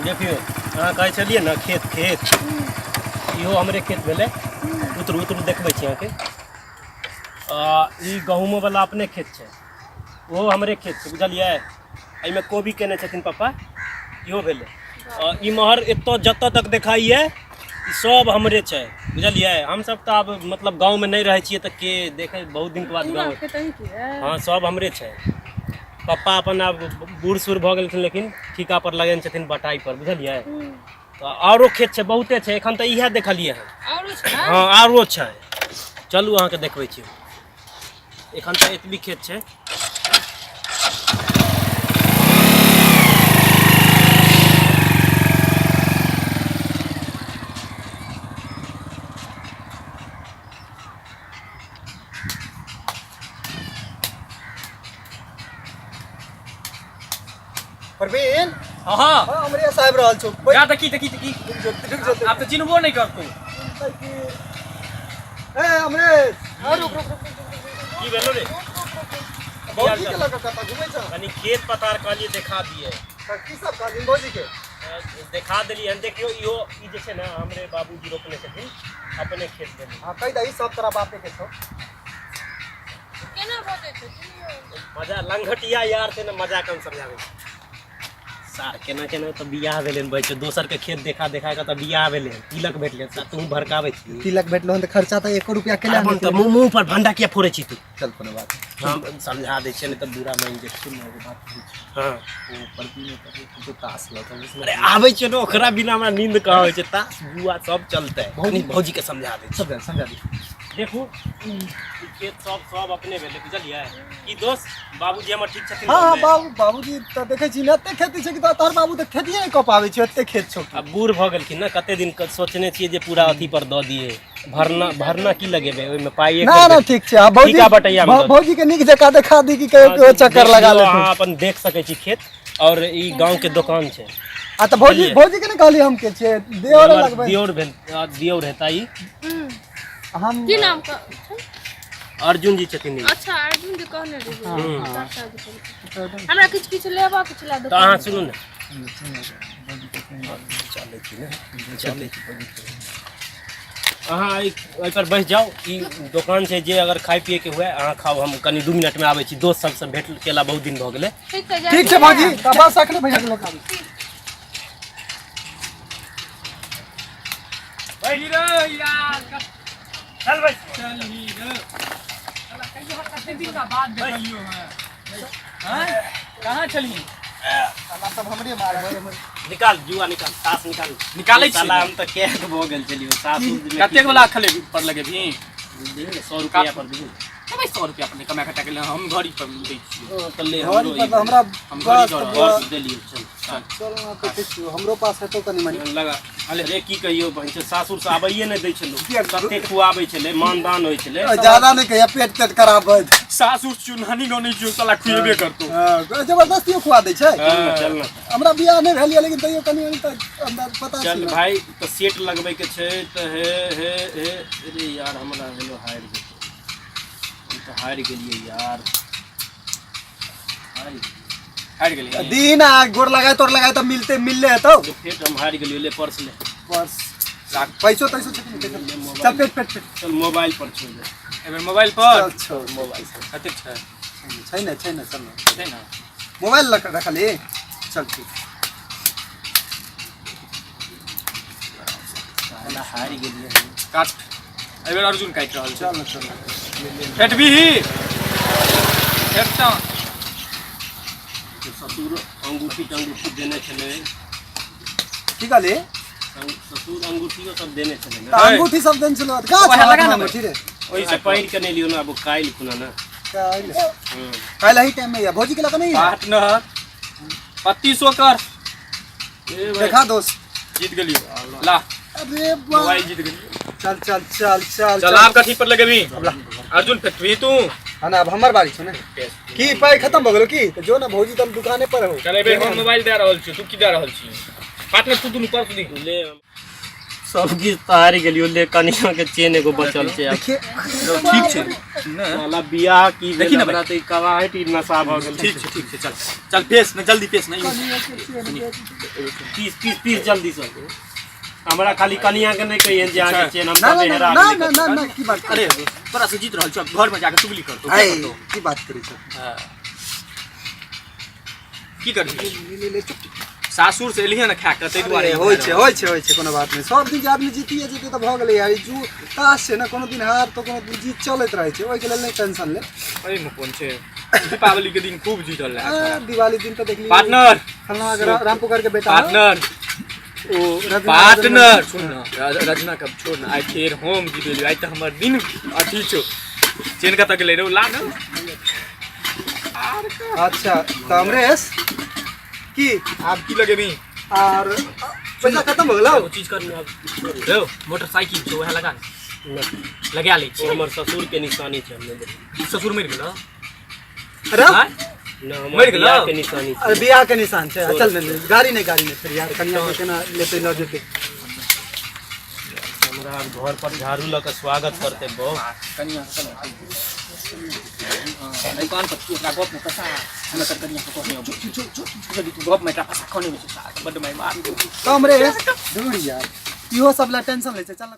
देखियौ अहाँ कहै छलियै ने खेत खेत इहो हमरे खेत भेलै। उतरू उतरू, देखबै छी अहाँके। आ, ई गहूमोवला अपने खेत छै, ओहो हमरे खेत छै, बुझलियै? एहिमे कोबी केने छथिन पप्पा, इहो भेलै। आ इम्हर एतऽ जतऽ तक देखाइए ई सब हमरे छै, बुझलियै? हमसब तऽ आब मतलब गाँवमे नहि रहै छियै तऽ के देखै, बहुत दिनके बाद पूरा गाँव। खेत अहीँके यऽ? हँ, सब हमरे छै। पप्पा अपन आब बूढ़ सूढ़ भऽ गेलखिन, लेकिन ठीका पर लगेने छथिन, बटाई पर, बुझलियै? तऽ आरो खेत छै, बहुते छै। एखन तऽ इएह देखलियै हन। आरो छै? हँ, आरो छै, चलू अहाँके देखबै छी। एखन तऽ एतबी खेत छै। प्रवीण। हाँ हाँ। हाँ, हमरे साहब रहल छौ। जा, देखी देखी देखी। रुक जो, रुक जो। आब तऽ चिन्हबो नहि करतौ। ए अमरेश, हाँ, रुक रुक रुक। की भेलो रे? भौजी के लऽ कऽ कतऽ घुमै छौ? कनी खेत पथार कहलियै देखा दिए। तऽ की सब कहलिन भौजी के? देखा देलियै हन। देखियौ, इहो ई जे छै ने हमरे बाबूजी रोपने छथिन, अपने खेत भेलै। हाँ, कहि दही सब तोरा बापे के छौ। केना बजै छै सुनियौ। मजा लंघटिया यार छै ने, मजा कम समझाबै छै सार। केना केना तऽ बियाह भेलै हन, दोसर के खेत देखा देखा के तऽ बियाह भेलै हन, तिलक भेटलै हन, तू भड़काबै छी। तिलक भेटलो हन तऽ खर्चा तऽ एको रुपया केला अपन तऽ मुँह मुँह पर भंडा किया फोड़ै छी तू? चल, कोनो बात। हम समझा दै छियै, नहि तऽ बुरा मानि जेतै। सुन, एगो बात कहै छी। हँ। ओ प्रवीण एतऽ तो तास लऽ कऽ बैसले। अरे आबै छै ने, ओकरा बिना हमरा नींद कहाँ होइ छै? तास जुआ सब चलतै। कनी भौजी के समझा दै छी। समझा समझा दी। देखू, ई खेत सब सब अपने भेलै, बुझलियै की दोस्त? बाबूजी हमर ठीक छथिन? हाँ हाँ। गाँवमे? बाबू बाबूजी तऽ देखै छी ने, एते खेती छै कि तोहर बाबू तऽ खेतिए नहि कऽ पाबै छै, एते खेत छौ। आब बूढ़ भऽ गेलखिन ने, कते दिन सोचने छियै जे पूरा अथी पर दऽ दियै। भरना भरना की लगेबै ओहिमे पाइ एक ना ना, ठीक छै। आ भौजी ठीका बटैया मे दऽ भौजी के नीक जकाँ देखा दी कि कहियो कहियो चक्कर देख लगा लियौ, लेथुन। अहाँ अपन देख सकै छी खेत और ई गांव के दुकान छै। आ तऽ भौजी बुझलियै? भौजी के ने कहली हम के छियै, देवर हमर लगबै। दियोर भेल, दियोर हेता ई। हम की नाम छै? अर्जुन जी छथिन ई। अच्छा, अर्जुन जी कहने रहियै। चाचा जी कहलखिन। हमरा किछु किछु लेबऽ के छलै। तऽ अहाँ सुनू ने, चलै छी ने, चलै छी। अहाँ एहि पर बैस जाउ। ई दोकान छै, जे अगर खाय पियके हुए अहाँ खाउ। हम कनि 2 मिनटमे आबै छी, दोस्त सबसँ भेंट केला बहुत दिन भऽ गेलै। ठीक छै, जाइ ठीक छै छी। भौजी, तऽ बस अखने भैया के लऽ कऽ आबै छी। हीरो यार। चल बैस। चल हीरो, साला कहियो कते दिन का बाद देखलियो हैं। हैं, कहाँ चलही? साला सब हमरे मार। निकाल जुआ, निकाल ताश, निकाल। निकालै छी। साला हम तऽ कैद भऽ गेल छलियौ सासुर मे। कतेक वाला खेले पर लगेबही? दिही ने, 100 रुपया पर दिही। भाई, 100 रुपया पर कमा खटा के हम घड़ी पर दै छियै। ओ, तऽ ले घड़ी हमरो पर तऽ हमरा हम घड़ी बस दऽ रहल पर्स देलियौ, चल चल। चल ना, तऽ ठीक छौ, हमरो पास हेतौ कनि मनि। लगा। अरे की कहियौ बहिन, सासुर से आबैये नहि दै छलौ। किया? कते खुआबै छलै, मानदान होइ छलै। ज्यादा नहि कहिया, पेट तेट खराब भऽ जेतै। सासुर चुनहानी न छियौ, साला खुएबे करतौ। हाँ, जबरदस्तियो खुआ दै छै। चल ने, चल ने। हमरा बियाह नहि भेल यऽ, लेकिन तैयो कनि मनि तऽ अंदाज पता छै चल ने। भाई, तऽ सेट लगबै के छै तऽ हे हे हे। अरे यार, हमरा हेलो हारि जेतै। हम तऽ हारि गेलियै यार, हारि गेलियै। हारि गेली? दिन आ गोर लगाए तोर लगाए तऽ मिलते मिलले हेतौ। ले, फेर हम हारि गेलियै, ले पर्स ले। पर्स राख, पैसो तैसो छै कि नहि? ले मोबाइल। चल, पेट पेट पेट। चल, मोबाइल पर छोड़ दे। एहिबेर मोबाइल पर। चल, छोड़ मोबाइल। कतेक छै? छै ने, छै ने, चल ने। छै ने। मोबाइल रख रखली, चल ठीक। साला हारि गेलियै हम। काट, एहिबेर अर्जुन काटि रहल छै। चल ने, चल ने। फेटबिही, फेटता। ससुर अंगूठी तंगूठी देने छलै। की कहली? ससुर अंगूठियो सब देने छलै ने। तऽ अंगूठी सब देने छलौ गाछ ओएह लगा ने। अंगूठी रे। ओहि से पहिर के नहि लियौ ने, आब काल्हि खुना ने। काल्हि। हम्म। काल्हि एही टाइम में या भौजी के लगा नहीं है? पार्टनर 2500 कर। ए भाई, देखा दोस्त। जीत गेलियो, ला। अरे वाह। मोबाइल जीत गेलियो। चल चल चल चल। चल, आब कथी पर लगेबी अर्जुन? फेटबी तू? हाँ ना, अब हमर बारी छौ ने। की पाइ खत्म भऽ गेलो की? तऽ जो ना भौजी, तऽ हम दुकाने पर हो। चल, एहिबेर हम मोबाइल दए रहल छी, तू की दए रहल छी? पार्टनर, तू दुनू पर्स दी। ले। सब किछु तऽ हारि गेलियो ले कनिया के चेन एगो बचल छै आब। देखिए ठीक छै ने साला बियाह की भेल देखी ने हमरा तऽ ई कवाहट ई नशा भऽ गेल। ठीक छै, ठीक छै, चल चल, पेश ने, जल्दी पेश ने। पीस पीस पीस जल्दी से। हमरा खाली कनिया के नहि कहियन जे अहाँके चेन हम ना कतऽ ना हेरा ना गेलै। ना ना ना, की बात? अरे तोरा से जीत रहल छौ, घर में जाके चुगली करतो। ऐ, की बात करै छ? हाँ। की करबी? ले ले, चुप। सासुर से एलिहे ने खा के, ताहि दुआरे। होइ छै, होइ छै, होइ छै, कोनो बात नहि। सब दिन जे आदमी जीतिए जेतै तऽ भऽ गेलै यार। ई जू ताश छै ने, कोनो दिन हार तऽ कोनो दिन जीत चलैत रहै छै। ओहिके लेल नहि टेंशन ले। एहिमे कोन छै? दीपावली के दिन खूब जीतल रहै। आ, दिवाली दिन तऽ देखली पार्टनर फलना के रामपुकर के बेटा। पार्टनर ओ रजना- पार्टनर, सुन न, रजना कब छोड़ न, आइ फेर हम जीतेलियो। आइ तऽ हमर दिन अथी छौ। चेन कतऽ गेलै रे? ला न। अच्छा तऽ अमरेश की आब की लगेबी? आर पैसा खत्म हो गेलौ। एगो चीज कर न, रौ मोटरसाइकिल छौ, वएह लगा ने, लगा लै ओ छी। हमर ससुर के निशानी छै, हम नहि देबै। ससुर मरि गेलौ? अरे आँय? ना, हमर मरि गेलौ? बियाह के निशानी छै। अरे बियाह के निशान छै। चल ने, गाड़ी नहि, गाड़ी नहि। फेर यार कनिया के केना लेतै, लऽ जेतै? हमरा आब घर पर झाड़ू लऽ के स्वागत करते बहु। कनिया के दुकान पर तू ओकरा गप में फंसा, हम एकर कनिया के कहने अबै। चुप चुप चुप, जल्दी तू गप में एकरा फंसा। कहने होइ छै बड्ड मारि मार। तऽ अमरेश दूर यार, इहो सब ला टेंशन लै छै। चल न।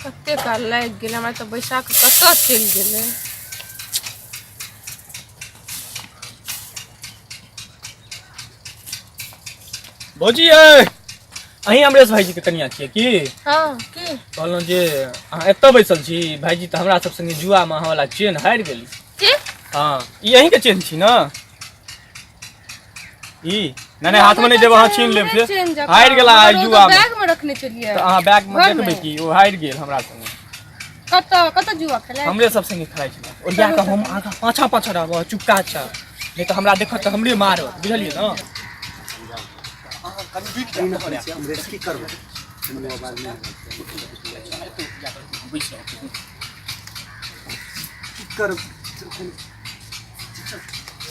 कते काल लागि गेलै हमरा तऽ, बैसा कऽ कतऽ चलि गेलै? भौजी यै, अहीं अमरेश भाईजी के कनिया छियै की? हँ, की? कहलहुँ जे अहाँ एतऽ बैसल छी, भाईजी तऽ हमरा सब संगे जुआमे अहाँ वाला चेन हारि गेली। की? हँ, ई अहीं के चेन छी ने ई? नहि नहि, हाथमे नहि देब, अहाँ छीन लेब से। चेन जकाँ। हारि गेला आइ हमर ओ तऽ जुआमे। बैग में रखने छलियै। तऽ अहाँ बैग मे घरमे। देखबै की, ओ हारि गेल हमरा संगे। कतऽ कतऽ जुआ खेलाय? हमरे सब संगे खेलाइ छलै। ओरिया कऽ हम आगाँ पाछाँ पाछाँ रहब, चुपका छ, नहि तऽ हमरा देखत तऽ हमरे मारत, बुझलियै ने? अमरेश की करबै? मोबाइल नहि, की करब?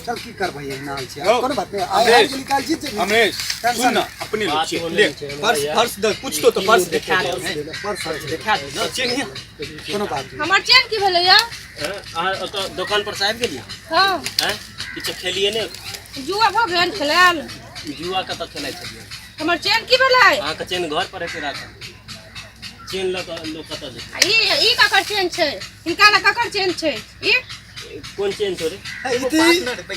चल, की करबै, एहिना होइ छै। कोनो बात नहि, आइ हारि गेली, काल्हि जीत जेबही। अमरेश, टेंशन सुन न, अपने लोग बात छियै। ओ ले नहि छै हमरा पर्स यार। पर्स द, कुछ तो पर्स देखा दे। पर्स देखा दे न चेन। कोनो बात नहि। हमर चेन की भेलै या? हँ, अहाँ ओतऽ दोकान पर से आबि गेलियै? हँ। आँय, किछो खेलियै ने? जुआ भऽ गेल खेलायल? जुआ कतऽ खेलाइ छलियै? हमर चेन की भेलै? अहाँके चेन घर पर हेतै राखल। चेन लऽ कऽ लोक कतऽ जेतै? आ ई ककर चेन छै? हिनका लग ककर चेन छै ई? कोन चेन छौ रे? ई तऽ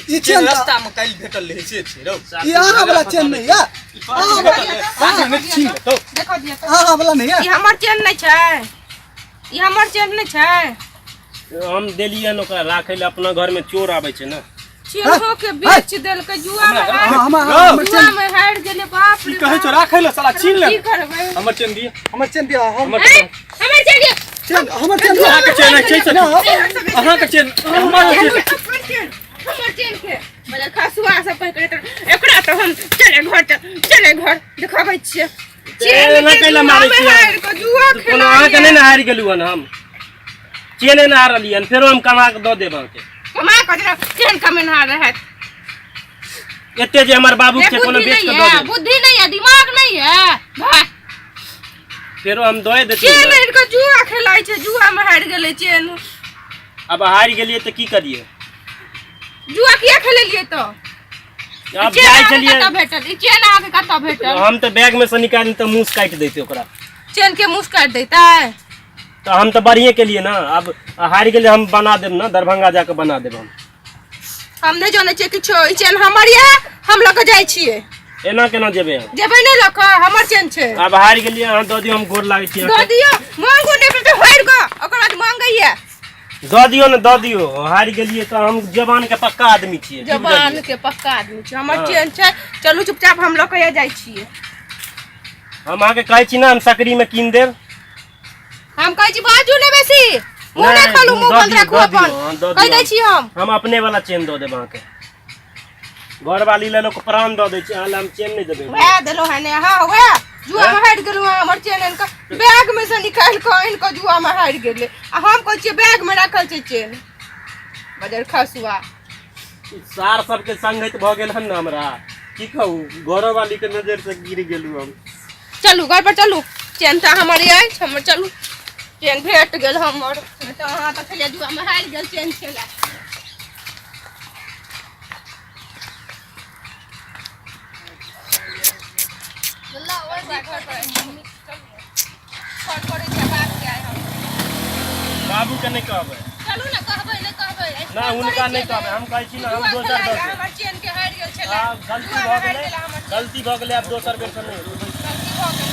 ई चेन तऽ- रास्ता में काल्हि भेटल रहै से छै रौ। ई अहाँ वाला चेन नहि या? छीन लेतौ। देखो दिया तऽ। अहाँ वाला नहि या? ई हमर चेन नहि छै, ई हमर चेन नहि छै। हम देलियनि ओकरा राखै लए, अपना घरमे चोर आबै छै ने। चेनो के बेच देलकै जुआ में। हाँ, हमर जुआ चेन में हारि गेलै, बाप की रे कहै छौ बाप। राखै लए, साला छीन ले। की करबै? हमर चेन दिअ। हमर चेन दिअ, हम ऐं? हमर चेन दिअ। चेन, हमर चेन दिअ। अहाँके चेन छै सखी? अहाँके चेन, हमर चेन। हमर चेन, हमर चेन के मतलब खसुआ सब पकड़े तऽ एकरा तऽ हम चले घर, तऽ चले घर देखाबै छियै। चेन एना के कैला जुआ मारै में छियै? हारि कऽ जुआ कोनो अहाँके नहि खेलाइए। ने हारि गेलहुँ हन हम, चेने ने हारलियै हन। फेरो हम कमा कऽ दऽ देब अहाँके। कमा कऽ देलक, चेन कमेनहार रहत। एते जे हमर बाबू ए, छै, कोनो बुद्धि बेच नहीं कऽ दऽ है, देब। बुद्धि नहीं है, दिमाग नहीं है भाई। फेरो हम दए देतियै चेन ने। आनि कऽ जुआ खेलाइ छै, जुआ में हारि गेलै चेन। आब हारि गेलियै तऽ की करियै? जुआ किया खेलेलियै तऽ? आब चेन जाइ अहाँके छलियै। कतऽ भेटल ई चेन? अहाँके कतऽ भेटल? हम तऽ बैग में से निकालि तऽ मुँह काटि दैते ओकरा। चेन के मुस काटि दैतै? तऽ हम तऽ बढ़िए केलियै ने। आब हारि गेलियै, हम बना देब ने, दरभंगा जाकऽ बना देब हम। हम नहि जानै छियै किछो। ई चेन हमर यऽ, हम लऽ कऽ जाइ छियै। एना केना जेबै हम? जेबै नहि लऽ कऽ, हमर चेन छै। आब हारि गेलियै, अहाँ दऽ दियौ, हम गोर लागै छी दऽ अहाँके। दियौ, मांगू नहि तऽ हारि कऽ ओकर बाद मांगैया। दऽ दियौ ने, दऽ दियौ। हारि गेलियै तऽ हम जवान के पक्का आदमी छियै, की जवान बुझलियै? के पक्का आदमी छै। हमर हँ। चेन छै, चलू चुपचाप, हम लऽ कऽ जाइ छियै। हम अहाँके कहै छी ने, हम सकरीमे कीन देब। हम कहै छी बाजू नहि बेसी, मुँह नहि नहि, खोलू, मुँह दऽ बंद दियौ, राखू दऽ दियौ, अपन। हँ, दऽ कहि दियौ। दै छी हम। हम अपने वाला चेन दऽ देब अहाँके। घरवाली लए लोक प्राण दऽ दै छै, अहाँ लए हम चेन नहि देबै? वएह देलहुँ हँ ने अहाँ, वएह जुआमे हारि गेलहुँ हँ। हमर चेन आनि कऽ बैगमे से निकालि कऽ आनि कऽ जुआमे हारि गेलै आ हम कहै छियै बैगमे राखल छै चेन। बजर खसुआ। ई सार सबके संगत भऽ गेल हन ने हमरा, की कहू, घरोवाली के नजर से गिर गेलहुँ हम। चलू घर पर चलू। चेन तऽ हमर अछि, हमर चलू चेन भेट गेल हमर। नहि तऽ अहाँ तऽ छलियै जुआमे हारि गेल चेन छलै। फोन करै छियै बापके आइ हम। बाबू के नहि कहबै। चलू ने, कहबै नहि कहबै। ना, हुनका नहि कहबै। हम कहै छी ने, हम जुआ दोसर खेलाइ दऽ देब। हमर चेन के हारि गेल छलै। आब गलती जुआमे भऽ हारि गेलै, गेल हमर चेन। गलती भऽ गेलै, आब दोसर बेर से नहि हेतै। गलती भऽ गेल।